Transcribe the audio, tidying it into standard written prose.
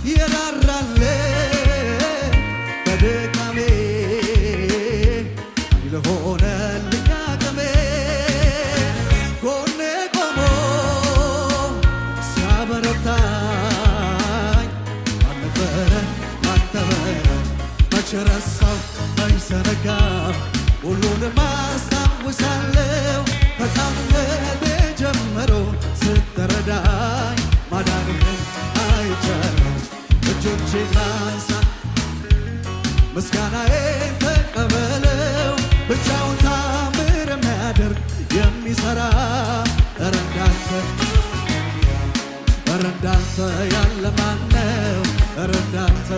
የራራልኝ በድካሜ ለሆነልኝ አቅሜ ጎኔ ቆሞ ሲያበረታኝ ማን ነበረ ካንተ በላይ? መቼ ረሳው መች ዘነጋው? ሁሉንም አስታውሳለሁ። ከሕፃንነቴ ጀምሮ ስትረዳኝ ማዳንህን አይቻለሁ። እጆቼን ላንሳ፣ ምስጋናዬን ተቀበለው። ብቻውን ታምር የሚያደርግ የሚሰራ፣ ኧረ እንዳንተ፣ ኧረ እንዳንተ ያለ ማነው? ኧረ እንዳንተ።